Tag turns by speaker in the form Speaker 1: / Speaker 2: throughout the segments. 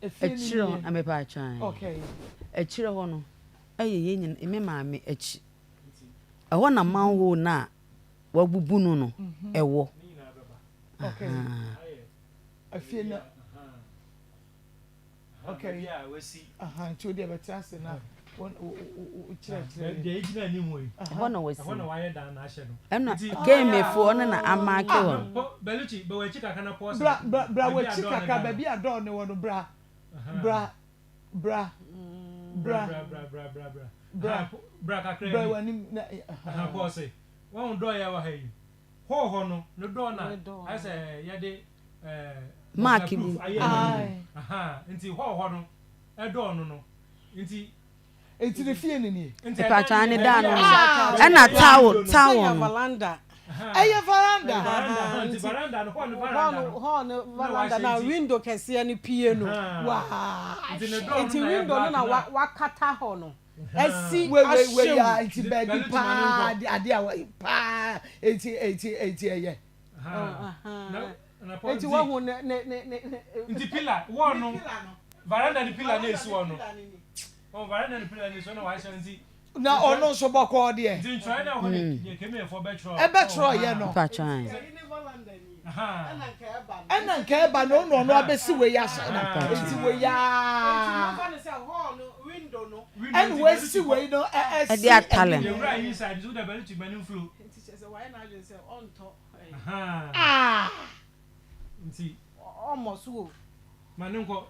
Speaker 1: Akyire hɔ na mepɛ atwan. Akyire hɔ no ɛyɛ yɛn nyina me maame akyi. Ɛhɔ na manhole no a wabubu no no ɛwɔ. Ahaa.
Speaker 2: Okay. Aha, nti o deɛ bɛtena ase na wokyerɛkyerɛ.
Speaker 3: Deɛ egyina anim hɔ yi.
Speaker 1: Ɛhɔ na wɔsi.
Speaker 3: Ɛhɔ na wɔayɛ dan na ahyɛ no.
Speaker 1: Ɛna Gamefoɔ no na amaake hɔ no.
Speaker 3: Belucci, bɛ w'akyi kakra na pɔs.
Speaker 2: Bra, bra, bra w'akyi kakra, baabi a dɔɔ ne wɔ no, bra, bra, bra, bra.
Speaker 3: Bra, bra, bra, bra, bra.
Speaker 2: Bra,
Speaker 3: bra kakra bi.
Speaker 2: Bra w'anim na.
Speaker 3: Aha, pɔse. Wɔn dɔɔ yɛ wɔ ha yi. Hɔ hɔ no, ne dɔɔ na ayɛ sɛ yɛde.
Speaker 1: Mark bi.
Speaker 3: Nti hɔ hɔ no ɛdɔɔ no no nti.
Speaker 2: Nti ne fie no nie.
Speaker 1: Mpakyɛw ne dan no no ɛna towel towel no.
Speaker 2: Ɛyɛ veranda.
Speaker 3: Nti veranda no hɔ no veranda no.
Speaker 4: Hɔ no veranda na window kɛseɛ no pie no.
Speaker 2: Waa.
Speaker 4: Nti window no na wakata hɔ no. Asi
Speaker 2: Wei wei wei
Speaker 4: ahyɛ
Speaker 2: ya
Speaker 4: mu.
Speaker 2: nti baabi paa ade a paa nti nti nti ɛyɛ.
Speaker 4: Nti wahu ne ne ne ne.
Speaker 3: Nti pillar wall no veranda ne pillar na esi hɔ no. Wɔn veranda ne pillar na esi hɔ na wɔahyɛ nti.
Speaker 2: Na ɔno nso bɔkɔɔ deɛ.
Speaker 3: Nti ntwerɛ na ɛhɔ ne deɛ kemefo bɛtwerɛ.
Speaker 2: Ɛbɛtwerɛ yɛ no.
Speaker 1: Mpatwan.
Speaker 2: Ɛna nka ɛba no ɔno ɔno abɛsi wei ahyɛ no nti wei aa. Ɛna wasi wei no ɛsi.
Speaker 1: Ɛde atale.
Speaker 3: Yɛwura inside nso wode bɛde tu bɛne mflo.
Speaker 2: Ah!
Speaker 3: Nti.
Speaker 4: Ɔmmɔ so o.
Speaker 3: Ma ne nkɔ.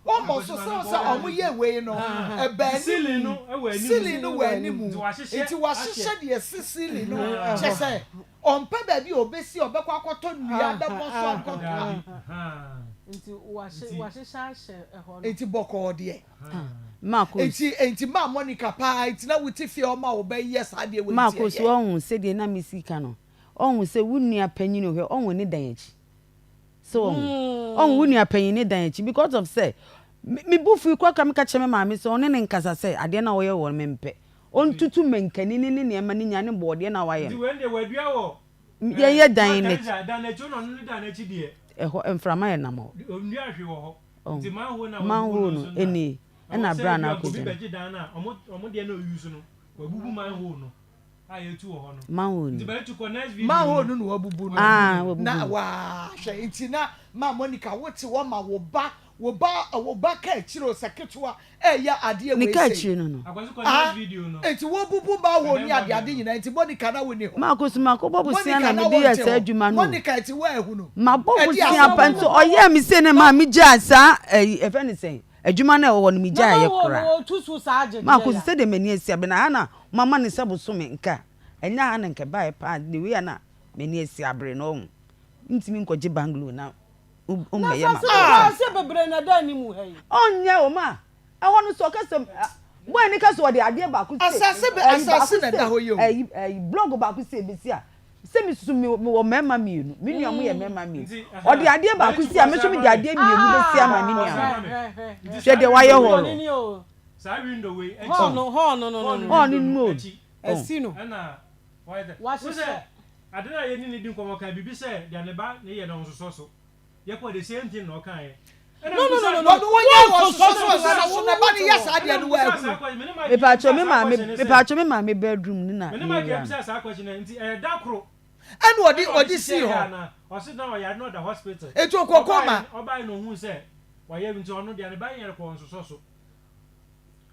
Speaker 2: Ɔmmɔ so sɛ sɛ ɔmo yɛ wei no ɛbɛ
Speaker 3: Ceiling no wɔ anim.
Speaker 2: Ceiling no wɔ anim.
Speaker 3: Nti wahyehyɛ.
Speaker 2: Nti wahyehyɛ deɛ si ceiling no kyɛ sɛ ɔmpɛ baabi a ɔbɛsi ɔbɛkɔ akɔtɔ nnua bɛbɔ so akɔtɔ.
Speaker 4: Nti wahyehyɛ ahyɛ ɛhɔ no.
Speaker 2: Nti bɔkɔɔ deɛ.
Speaker 1: Marcos.
Speaker 2: Nti nti maa Monica paa nti na wote fie ɔma wo bɛ yɛ saa deɛ wei nti
Speaker 1: Marcos
Speaker 2: ɛyɛ.
Speaker 1: ɔhu sɛdeɛ na mesi ka no ɔhu sɛ wo nua panyin hwɛ ɔhu ne dan akyi sɛ ɔhu ɔhu wo nua panyin ne dan akyi because of sɛ me bu fui kora ka meka kyerɛ me maame sɛ ɔne ne nkasa sɛ adeɛ na ɔyɛ wɔ no mempɛ ɔntutu mankani ne ne nneɛma ne nya ne bɔɔdeɛ na wayɛ
Speaker 3: Nti
Speaker 1: no
Speaker 3: wei deɛ wadua wɔ
Speaker 1: yɛyɛ dan n'akyi
Speaker 3: Teresa dan n'akyi ɔno ne dan n'akyi deɛ
Speaker 1: ɛhɔ mframa yɛ nam hɔ
Speaker 3: nnua hwee wɔ hɔ nti manhole na
Speaker 1: manhole no ɛnie ɛna abira na
Speaker 3: akɔ
Speaker 1: akɔgyina
Speaker 3: obi bɛgye dan na ɔmo ɔmo deɛ na oyi so no wabubu manhole no a yɛtu wɔ hɔ no
Speaker 1: manhole
Speaker 3: nti
Speaker 1: no
Speaker 3: bɛyɛ tu kɔ next video
Speaker 2: Manhole no na wabubu no.
Speaker 1: Ah, wabubu
Speaker 2: Na
Speaker 1: no.
Speaker 2: waa hwɛ nti na ma Monica wote hɔ ma wo ba wo ba wo ba ka akyire o sɛ ketewa ɛyɛ adeɛ
Speaker 1: ne
Speaker 2: wei
Speaker 1: ka
Speaker 2: sei.
Speaker 1: akyire no no
Speaker 3: akɔsi kɔ
Speaker 2: Ah,
Speaker 3: next video no
Speaker 2: nti wobubu manhole ne ade ade nyinaa nti Monica na wonni hɔ.
Speaker 1: Marcos makɔbɔ bosea
Speaker 2: Monica
Speaker 1: na
Speaker 2: na
Speaker 1: mede yɛ
Speaker 2: wonte
Speaker 1: saa
Speaker 2: hɔ.
Speaker 1: adwuma no
Speaker 2: Monica nti woahu no.
Speaker 1: mabɔ
Speaker 2: Ɛde
Speaker 1: bosea
Speaker 2: asɛm
Speaker 1: pa
Speaker 2: wɔ
Speaker 1: nti
Speaker 2: hɔ.
Speaker 1: ɔyɛɛ me sei ne maa megyaa saa ɛyi ɛfɛ ne sɛn adwuma no a ɛwɔ hɔ no megyaa yɛ koraa Marcos sɛdeɛ m'ani asi abere na ha na mama ne sɛ bosome nka ɛnyɛ ha na nka ɛbaeɛ paa the way a na m'ani asi abere no ɔho ntumi nkɔgye bungalow na wommɛyɛ ma ɔnyɛ o ma ɛhɔ no so ɔka sɛ boy ne ka sɛ ɔde adeɛ baako se
Speaker 2: Asase bɛ-
Speaker 1: ɛyi baako
Speaker 2: asase na ɛda hɔ yi o.
Speaker 1: ɛyi ɛyi block baako se ebesi a sɛ mi susu mi mi wɔ mmarima mmienu mi nua mo yɛ mmarima mmienu
Speaker 3: Nti, aha,
Speaker 1: ɔde adeɛ baako si a mi nso mi de adeɛ mmienu besi ama mi nua mo hwɛ deɛ wayɛ hɔ no
Speaker 3: saa window wei akyi
Speaker 4: Hall no hall no no no no.
Speaker 1: hall no mu o
Speaker 3: akyi
Speaker 4: Ɛsi no.
Speaker 3: ɛna wayɛ dɛ
Speaker 4: Wahyehyɛ.
Speaker 3: sɛ ade no a yɛne ne di nkɔmmɔ kan biribi sɛ deɛ ne ba ne yɛ no ɔnsosɔ so yɛkɔ the same thing na ɔkaeɛ
Speaker 4: No no no no no.
Speaker 2: Wɔn wɔnyɛ wɔ soso so so na ba ne yɛ saa deɛ no wɔahu.
Speaker 1: mepatwa me maame mepatwa me maame bedroom ne na
Speaker 3: mene ma
Speaker 1: yɛwura
Speaker 3: kɛ
Speaker 1: no
Speaker 3: bisa saa question no nti ɛyɛ da koro
Speaker 2: Ɛna ɔde ɔde sii hɔ.
Speaker 3: ɔse na ɔyare na ɔda hospital
Speaker 2: Eti okɔkɔ ma.
Speaker 3: ɔbae na ohun sɛ wayɛ nti ɔno deɛ ne ba yɛ kɔ ɔnsosɔ so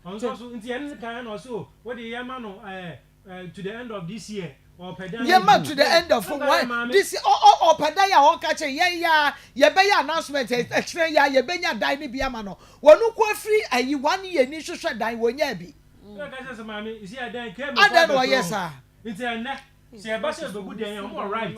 Speaker 3: ɔnsosɔ so nti ɛne kan na ɔse o wode yɛma no ɛɛ ɛɛ to the end of this year ɔpɛ dan
Speaker 2: Yɛma to the end of one this ɔ ɔ ɔpɛ dan a ɔka kyerɛ yɛn ya yɛbɛyɛ announcement ɛkyerɛ ya yɛbɛnya dan ne bi ama no wɔn kɔ afiri ayi one year ni hwehwɛ dan wɔnya bi.
Speaker 3: ɛna ka kyerɛ sɛ maame esi ɛdan kee
Speaker 2: Adan na ɔyɛ saa.
Speaker 3: nti ɛnɛ sɛ yɛba sɛ yɛbɛbu dan yɛn ɔmo right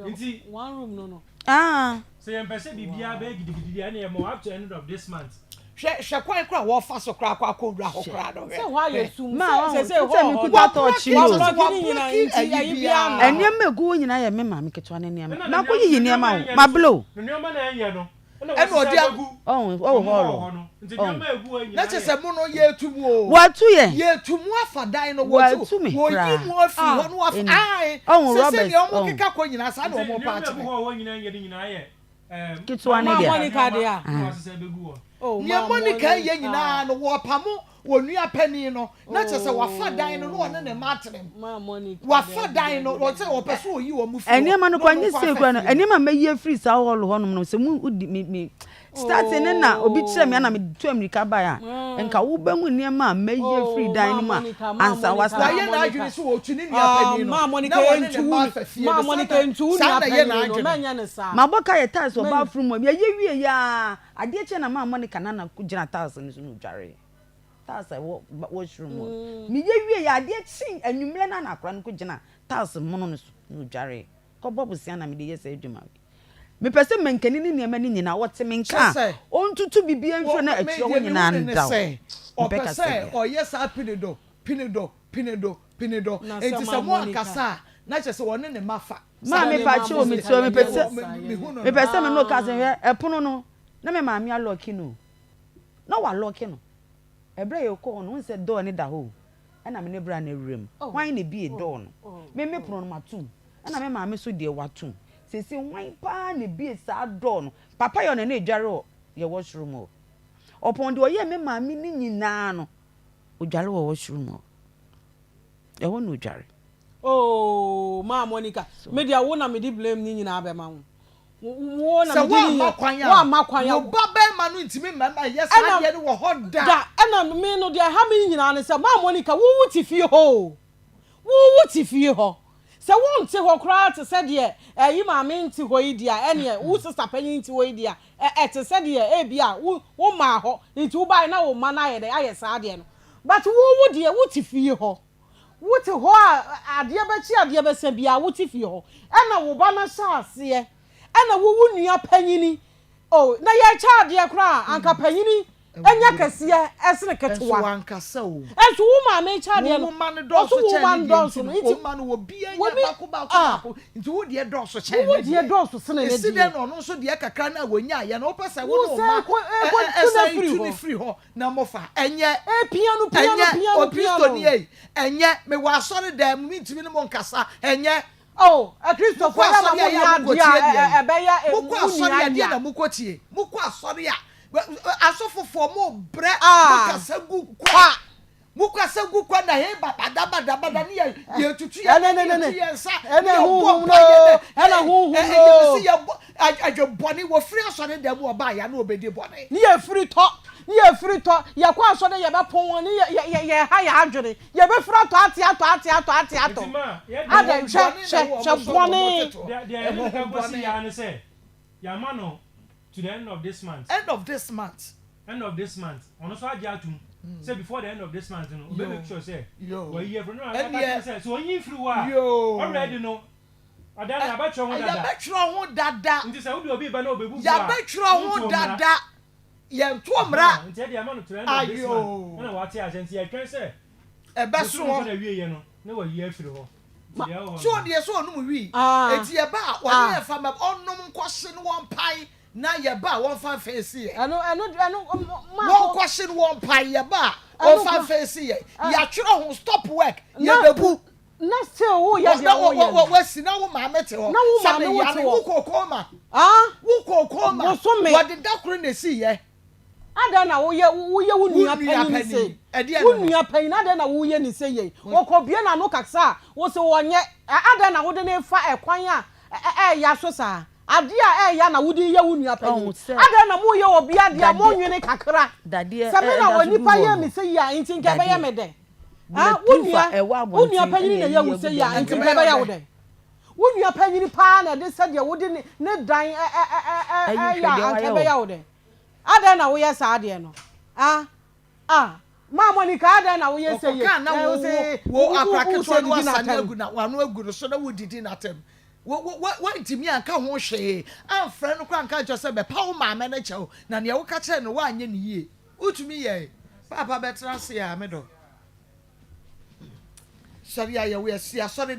Speaker 3: Nti-
Speaker 4: one room no no.
Speaker 1: ah
Speaker 3: sɛ yɛmpɛ sɛ biribiara bɛyɛ gidigidi ɛna yɛ mɔ up to end of this month
Speaker 2: Hwɛ hwɛ kwan kora wɔfa so kora akɔ akɔwura hɔ kora no
Speaker 4: Sɛ
Speaker 2: hwɛ.
Speaker 4: hɔ ayɛ sum.
Speaker 1: Ma,
Speaker 4: Sɛ
Speaker 1: ɔho,
Speaker 4: sɛ
Speaker 1: sɛ
Speaker 4: hɔ
Speaker 1: mekuta tɔɔkye yi o.
Speaker 4: Wablɔki ne nyinaa nti ayi biara mma hɔ.
Speaker 1: nneɛma egu hɔ nyinaa yɛ me maame ketewa ne nneɛma
Speaker 3: Ɛna
Speaker 1: mako yiyi nneɛma o
Speaker 3: ne
Speaker 1: mablo o
Speaker 3: ne nneɛma na ɛnyɛ no
Speaker 2: Ɛna ɔde
Speaker 3: wɔsesa bɛgu
Speaker 1: ɔho ɔwɔ
Speaker 3: ɔmo
Speaker 1: hɔ
Speaker 3: hɔ no nti nneɛma egu hɔ nyinaa
Speaker 2: Na kyerɛ sɛ mo no yɛtu mu o.
Speaker 1: watu yɛ
Speaker 2: Yɛtu mu afa dan no
Speaker 1: Watu
Speaker 2: wɔtu
Speaker 1: me
Speaker 2: wɔyi
Speaker 1: koraa.
Speaker 2: mu afiri hɔ no wafa
Speaker 1: Ɛni.
Speaker 2: ae
Speaker 1: Ɔho
Speaker 2: sɛ
Speaker 1: Robert,
Speaker 2: sɛ nea ɔmo
Speaker 1: ɔho.
Speaker 2: keka kɔ nyinaa saa na
Speaker 3: nti
Speaker 2: ɔmo pa
Speaker 3: nneɛma egu
Speaker 2: akyerɛ.
Speaker 3: hɔ hɔ nyinaa nyɛ ne nyinaa yɛ.
Speaker 1: Ketewa no
Speaker 4: Maa
Speaker 1: deɛ.
Speaker 4: Monica deɛ a.
Speaker 3: Na wasesa abɛgu hɔ.
Speaker 4: Oh,
Speaker 2: Nea
Speaker 4: maa
Speaker 2: Monica
Speaker 4: Monica.
Speaker 2: yɛ nyinaa no, wɔpamo wɔn nua panin no, na kyerɛ sɛ wafa dan no na ɔne ne mma atena mu.
Speaker 4: Maa Monica
Speaker 2: Wafa
Speaker 4: deɛ,
Speaker 2: dan no,
Speaker 4: deɛ,
Speaker 2: ɔsɛ
Speaker 4: deɛ.
Speaker 2: ɔpɛ sɛ ɔyi wɔn firi hɔ
Speaker 1: Nneɛma no
Speaker 2: na
Speaker 1: koraa
Speaker 2: ɔno
Speaker 1: nyɛ
Speaker 2: nko
Speaker 1: sei
Speaker 2: afa
Speaker 1: koraa no
Speaker 2: fie no.
Speaker 1: nneɛma a mɛyi afiri saa hall hɔnom no sɛ mo wodi me me starting no na obi kyerɛ me a na metu ammirika baeɛ a nka wobɛhu nneɛma a mɛyi afiri
Speaker 4: Oh,
Speaker 1: dan
Speaker 4: maa
Speaker 1: no mu a
Speaker 4: Monica, maa
Speaker 1: ansa
Speaker 4: Monica,
Speaker 1: wasa
Speaker 4: maa
Speaker 2: Wayɛ
Speaker 4: Monica.
Speaker 2: n'adwene sɛ ɔretu ne nua
Speaker 4: Ah,
Speaker 2: panin no
Speaker 4: maa Monica
Speaker 2: na wɔne ne
Speaker 4: ntu
Speaker 2: mma
Speaker 4: wo
Speaker 2: afa fie
Speaker 4: maa
Speaker 2: no. Saa
Speaker 4: Monica
Speaker 2: na
Speaker 4: ntu wo
Speaker 2: saa
Speaker 4: nua
Speaker 2: na ɛyɛ
Speaker 4: panin no,
Speaker 2: n'adwene.
Speaker 4: mɛnyɛ no saa.
Speaker 1: Mabɔ ka yɛ tiles wɔ
Speaker 4: Mɛnyɛ.
Speaker 1: bathroom hɔ yɛyɛ wie yɛ a adeɛ kyeɛ na maa Monica nana gyina tiles no so na ɔdwareeɛ tiles a ɛwɔ washroom hɔ no meyɛ wie yɛ adeɛ kye anwummerɛ no a na akwadaa no kɔgyina tiles mono no so na ɔdwareeɛ kɔbɔ bosea na mede yɛ saa adwuma wei. Mepɛ sɛ mankani ne nneɛma no nyinaa, wɔte me nka
Speaker 2: Kyerɛ
Speaker 1: a,
Speaker 2: sɛ,
Speaker 1: ɔntutu biribiara mfiri hɔ na
Speaker 2: wɔ, me
Speaker 1: akyire hɔ
Speaker 2: deɛ mehu
Speaker 1: nyinaa
Speaker 2: no ne
Speaker 1: nda hɔ.
Speaker 2: sɛ,
Speaker 1: Mepɛ
Speaker 2: ɔpɛ
Speaker 1: kasa
Speaker 2: sɛ
Speaker 1: biara.
Speaker 2: ɔyɛ saa pinido, pinido, pinido, pinido.
Speaker 4: Na sɛ
Speaker 2: Enti
Speaker 4: ma
Speaker 2: sɛ mo
Speaker 4: Monica.
Speaker 2: ankasa a, na kyerɛ sɛ wɔne ne mma fa.
Speaker 1: Maa
Speaker 2: Saa na
Speaker 1: me
Speaker 4: Sɛdeɛ
Speaker 1: pa
Speaker 4: maa
Speaker 1: kyɛw me
Speaker 4: Monica
Speaker 1: ti o, mepɛ
Speaker 4: yɛyɛ
Speaker 1: sɛ
Speaker 4: wɔ
Speaker 2: me,
Speaker 4: saa
Speaker 2: mehu
Speaker 4: yɛnyɛ.
Speaker 2: no no.
Speaker 1: mepɛ sɛ me ne wo ka asɛm
Speaker 4: Ah.
Speaker 1: hwɛ ɛpono no na me maame alɔki no o na walɔki no ɛberɛ a yɛkɔɔ hɔ no wohu sɛ door no da hɔ o ɛna me ne bra no awura mu
Speaker 4: Oh,
Speaker 1: hwan na ebie
Speaker 4: oh,
Speaker 1: door no
Speaker 4: oh,
Speaker 1: me me
Speaker 4: oh.
Speaker 1: pono no matom Ɛna me maame so deɛ watom. Seesei hwan paa na ebue saa door no? Papa yɛ ɔna na edware wɔ yɛ washroom hɔ. Ɔpɔn deɛ ɔyɛɛ me maame no nyinaa no, odware wɔ washroom hɔ. Ɛhɔ na odware.
Speaker 4: Oh maa Monica,
Speaker 1: So.
Speaker 4: me deɛ wo na mede blame no nyinaa bɛma wo. Wo na
Speaker 2: Sɛ
Speaker 4: mede ne
Speaker 2: woamma
Speaker 4: nyinaa,
Speaker 2: kwan a,
Speaker 4: woamma kwan a.
Speaker 2: wo ba barima no ntumi mma ɛyɛ saa
Speaker 4: Ɛna
Speaker 2: adeɛ no wɔ hɔ da.
Speaker 4: da, ɛna me no deɛ ɛha me nyinaa ne sɛ maa Monica wo wo te fie hɔ o. Wo wo te fie hɔ. Sɛ wo nte hɔ koraa te sɛ deɛ ɛyi maame nte hɔ yi deɛ a, ɛneɛ wo sista panyin nte hɔ yi deɛ a, ɛ ɛte sɛ deɛ ebia wo wo mmaa hɔ nti wo baeɛ na wo mma no ayɛ dɛn ayɛ saa adeɛ no. But wo wo deɛ wo te fie hɔ. Wo te hɔ a adeɛ bɛkye adeɛ bɛsa biara wo te fie hɔ. Ɛna wo ba no ahyɛ aseɛ ɛna wo wo nua panyini oh na yɛrekyɛ adeɛ koraa a anka panyini nya kɛseɛ sene
Speaker 2: Nso
Speaker 4: ketewa.
Speaker 2: wankasa o.
Speaker 4: Nso wo maame kyɛ adeɛ
Speaker 2: Wo
Speaker 4: no,
Speaker 2: wo mma no
Speaker 4: ɔso
Speaker 2: dɔɔso
Speaker 4: wo
Speaker 2: kyɛn
Speaker 4: mma
Speaker 2: ne
Speaker 4: no
Speaker 2: deɛ
Speaker 4: dɔɔso
Speaker 2: nti
Speaker 4: no,
Speaker 2: no,
Speaker 4: nti
Speaker 2: wo mma no obiara nya
Speaker 4: wɔbi
Speaker 2: baako baako
Speaker 4: ah,
Speaker 2: baako nti wo deɛ dɔɔso kyɛn
Speaker 4: wo
Speaker 2: ne
Speaker 4: deɛ
Speaker 2: deɛ.
Speaker 4: dɔɔso sene ne
Speaker 2: Esi
Speaker 4: deɛ.
Speaker 2: dɛn na ɔno nso deɛ kakra no a wɔnyaeɛ no wopɛ sɛ wo
Speaker 4: Wo
Speaker 2: ne wo
Speaker 4: sɛ
Speaker 2: mma
Speaker 4: kɔ
Speaker 2: ɛ
Speaker 4: ɛkɔ
Speaker 2: ɛ
Speaker 4: tu no
Speaker 2: ɛsan
Speaker 4: afiri
Speaker 2: tu no
Speaker 4: hɔ.
Speaker 2: firi hɔ na mofa. Ɛnyɛ
Speaker 4: Epia no pia no
Speaker 2: ɛnyɛ
Speaker 4: pia no pia no.
Speaker 2: Okristoni ei ɛnyɛ mewɔ asɔredan mu mentumi ne mo nkasa ɛnyɛ.
Speaker 4: Oh,
Speaker 2: Mokɔ
Speaker 4: Akristofoɔ yɛ na
Speaker 2: asɔre a
Speaker 4: mo
Speaker 2: ɛyɛ
Speaker 4: nyɛ
Speaker 2: a
Speaker 4: adeɛ
Speaker 2: mokɔtie
Speaker 4: a
Speaker 2: deɛn?
Speaker 4: ɛ ɛbɛyɛ
Speaker 2: Mokɔ
Speaker 4: mo
Speaker 2: asɔre
Speaker 4: nua
Speaker 2: a ɛdeɛn
Speaker 4: ya.
Speaker 2: na mokɔtie? Mokɔ asɔre a asɔfofoɔ mobrɛ
Speaker 4: Ah,
Speaker 2: mokasa gu kwa
Speaker 4: kwa.
Speaker 2: mokasa gu kwa na hei babadabadabada ne yɛ yɛtutu yɛn
Speaker 4: Ɛnɛ
Speaker 2: nan
Speaker 4: ne
Speaker 2: ne
Speaker 4: ne
Speaker 2: yɛtu
Speaker 4: ne
Speaker 2: yɛn nsa ne
Speaker 4: ɛnɛ
Speaker 2: yɛbɔ
Speaker 4: honhom no
Speaker 2: mpaeɛ dɛ
Speaker 4: ɛnɛ honhom
Speaker 2: ɛ
Speaker 4: no.
Speaker 2: yɛbɛsi yɛbɔ adwe bɔne wɔfiri asɔre dan mu ɔbaa ya na ɔbɛdi bɔne.
Speaker 4: Ne yɛ firi tɔ ne yɛ firi tɔ yɛkɔ asɔre yɛbɛpon wɔn ne yɛ yɛ yɛ ha yɛ adwene yɛbɛfiri atɔ ate atɔ ate atɔ ate atɔ
Speaker 3: Nti ma yɛ deɛ
Speaker 4: adɛn
Speaker 2: Honhom
Speaker 4: hwɛ
Speaker 2: bɔne na
Speaker 4: hwɛ
Speaker 2: ɛwɔ
Speaker 4: hwɛ
Speaker 2: wɔn so na
Speaker 4: bɔne.
Speaker 2: wɔtete hɔ.
Speaker 3: deɛ deɛ yɛde ne ka
Speaker 2: Honhom
Speaker 3: kɔsi
Speaker 2: bɔne.
Speaker 3: yaa ne sɛ yɛama no to the end of this month.
Speaker 2: End of this month.
Speaker 3: End of this month ɔno nso agye atum sɛ before the end of this month no ɔbɛ make sure sɛ
Speaker 2: Yo.
Speaker 3: wayi afiri no na aka
Speaker 2: Ɛnneɛ.
Speaker 3: kyerɛ no sɛ sɛ ɔnyi mfiri hɔ a
Speaker 2: Yo.
Speaker 3: already no ɔdan no yɛabɛtwerɛ ho dada
Speaker 2: Yɛabɛtwerɛ ho dada.
Speaker 3: nti sɛ wode obi ba na ɔbɛbubu a
Speaker 2: Yɛabɛtwerɛ ho
Speaker 3: wonto mmara.
Speaker 2: dada. Yɛnto mmara.
Speaker 3: Aha, nti ɛde ama no to the end of this month
Speaker 2: Ayoo.
Speaker 3: ɛna wate aseɛ nti yɛtwɛn sɛ
Speaker 2: Ɛbɛso
Speaker 3: bosome nkɔ
Speaker 2: hɔ.
Speaker 3: na awieɛ no na wayi afiri hɔ nti deɛ ɛwɔ hɔ
Speaker 2: So
Speaker 3: no
Speaker 2: ɔdeɛ sɛ ɔnom wii.
Speaker 4: Ah.
Speaker 2: Eti yɛba a wɔne
Speaker 4: Ah.
Speaker 2: yɛn fa mɛ ɔnom nkɔhye no wɔmpae na yɛba a wɔmfa mfa esi yɛn.
Speaker 4: Ɛno ɛno ɛno maako.
Speaker 2: Wɔnkɔhye no wɔmpae yɛba a
Speaker 4: Ɛno
Speaker 2: wɔmfa
Speaker 4: kora.
Speaker 2: mfa esi yɛn. Yɛatwerɛ ho stop work
Speaker 4: Na
Speaker 2: yɛbɛbu.
Speaker 4: na still wo yɛ
Speaker 2: Na
Speaker 4: deɛ wo yɛ no.
Speaker 2: wasi na wo maame te hɔ.
Speaker 4: Na wo
Speaker 2: Sɛ
Speaker 4: maame
Speaker 2: ne
Speaker 4: wo
Speaker 2: yare
Speaker 4: te
Speaker 2: wo
Speaker 4: hɔ.
Speaker 2: kookoo ma.
Speaker 4: Ah.
Speaker 2: Wo kookoo ma.
Speaker 4: Bosome.
Speaker 2: Wɔde da koro na esi yɛ.
Speaker 4: Adɛn na woyɛ woyɛ wo
Speaker 2: Wo
Speaker 4: nua
Speaker 2: nua
Speaker 4: panyin
Speaker 2: panyin.
Speaker 4: sei?
Speaker 2: Ɛdeɛn
Speaker 4: Wo
Speaker 2: no no?
Speaker 4: nua panyin adɛn na woyɛ ne sei yei? Ɔkɔbue n'ano kasa a, wo se ɔnyɛ. Adɛn na wode no refa ɛkwan a ɛɛya so saa? Adeɛ a ɛɛya na wode reyɛ wo nua panyin.
Speaker 1: Ɔhu sɛ
Speaker 4: Adɛn na moreyɛ obi adeɛ a
Speaker 1: dadeɛ
Speaker 4: monnwene kakra?
Speaker 1: dadeɛ
Speaker 4: Sɛ me na
Speaker 1: ɛda so gu
Speaker 4: onipa
Speaker 1: hɔ
Speaker 4: yɛ
Speaker 1: no
Speaker 4: me sei a, nti nka ɛbɛyɛ
Speaker 1: dadeɛ
Speaker 4: me dɛn? Ah, wo
Speaker 1: bulletproof a
Speaker 4: nua
Speaker 1: ɛwɔ
Speaker 4: wo nua
Speaker 1: abɔnten
Speaker 4: panyin
Speaker 1: ɛna
Speaker 4: na
Speaker 1: ɛyi
Speaker 4: ɛyɛ wo
Speaker 1: agu
Speaker 4: sei
Speaker 1: dɛm
Speaker 4: a, nti
Speaker 2: Nka
Speaker 4: nka
Speaker 2: ɛbɛyɛ
Speaker 4: ɛbɛyɛ
Speaker 2: wo
Speaker 4: wo
Speaker 2: dɛn?
Speaker 4: dɛn? Wo nua panyin paa na ɛde sɛdeɛ wode ne ne dan ɛ ɛ ɛ ɛ
Speaker 1: Ɛyi
Speaker 4: ɛyɛ
Speaker 1: hwɛ
Speaker 4: a,
Speaker 1: deɛ
Speaker 4: anka
Speaker 1: wayɛ
Speaker 4: ɛbɛyɛ
Speaker 1: o.
Speaker 4: wo dɛn? Adɛn na woyɛ saa adeɛ no? Ah, ah, Maa Monica, adɛn na woyɛ sɛ yei?
Speaker 2: Wɔkɔkaa na
Speaker 4: Eh,
Speaker 2: wo
Speaker 4: wo se,
Speaker 2: wo
Speaker 4: wo,
Speaker 2: wo
Speaker 4: wo,
Speaker 2: akora
Speaker 4: wo
Speaker 2: ketewa
Speaker 4: sɛ
Speaker 2: no
Speaker 4: didi
Speaker 2: wasane
Speaker 4: n'atɛm.
Speaker 2: agu na wano agu no so na wodidi n'atɛm. Wo wo wo woantumi anka ho hwee amfrɛ no koraa anka ankyerɛ sɛ bɛpa wo maame no kyɛw na nea woka kyerɛɛ no woanyɛ no yie. Wotumi yɛe. Paapa bɛtena ase a me dɔ. Sɔre a yɛwo yɛsi asɔre.